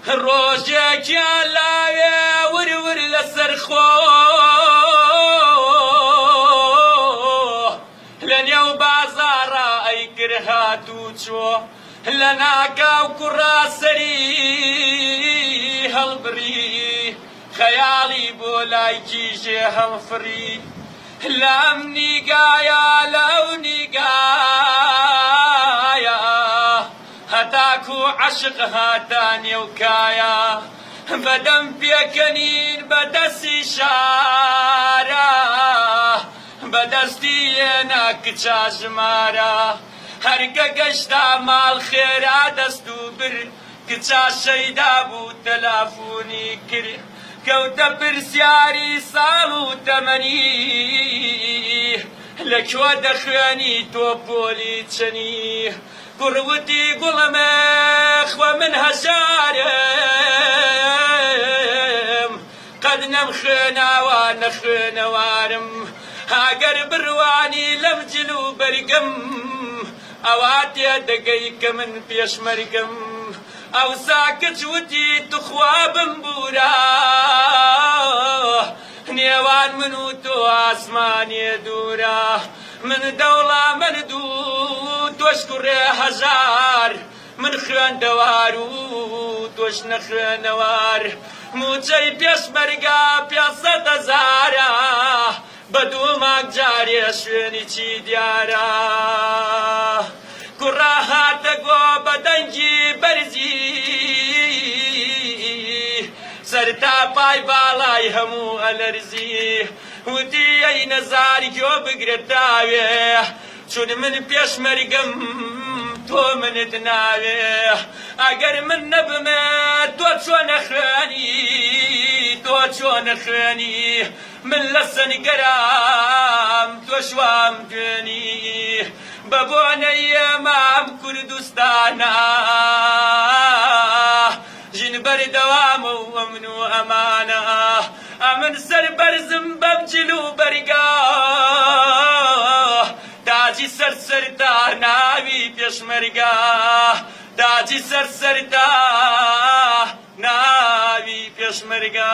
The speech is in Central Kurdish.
ڕۆژێکیان لاوێ ور ور لەسەر خۆ لە نێو بازاڕا ئەیکرد هاتوچۆ لە ناکاو کوڕا سەری هەڵبڕی خەیاڵی بۆ لای کیژێ هەڵفڕی لەم نیگایا لەو نیگایا هەتاکو عەشق هاتە نێو کایە بەدەم پێکەنین بە دەستی شارە بە دەستی لێنا کچە ژمارە هەرکە گەشتە ماڵ خێرا دەست و بر کچە شەیدا بوو تەلافونی کرد کەوتە پرسیاری ساڵ و تەمەنی لە کوێ دەخوێنی تۆ پۆلی چەنی کوڕ وتی گوڵم خوا من هەژارم قەت نەمخوێناوە نەخوێنەوارم ئەگەر بڕوانی لەم جل و بەرگم ئەوا تێدەگەی کە من پێشمەرگم ئەوسا کچ وتی توخوا بمبورە نێوان من و تۆ ئاسمانێ دوورە من دەوڵەمەند و تۆش کوڕێ هەژار من خوێندەوار و تۆش نەخوێنەوار مووچەی پێشمەرگە 500 هەزارە بە دوو مانگ جارێ شوێنی چی دیارە کوڕە هاتە گۆ بە دەنگی بەرزی سەر تا پای باڵای هەموو ئەلەرزی وتی ئەی نەزار گوێ بگرە تاوێ چون من پێشمەرگم تۆ منت ناوێ ئەگەر من نەبمێ تۆ چۆنە خوێنی تۆ چۆنە خوێنی من لە سەنگەرام تۆش وام دوێنی بە بۆنەی ئێمام کوردستانە ژن بەردەوامە و ئەمن و ئەمانە ئەمن سەر بەرزم بەم جل و بەرگا تاجی سەر سەرتا ناوی پێشمەرگا تاجی سەر سەرتا ناوی پێشمەرگا.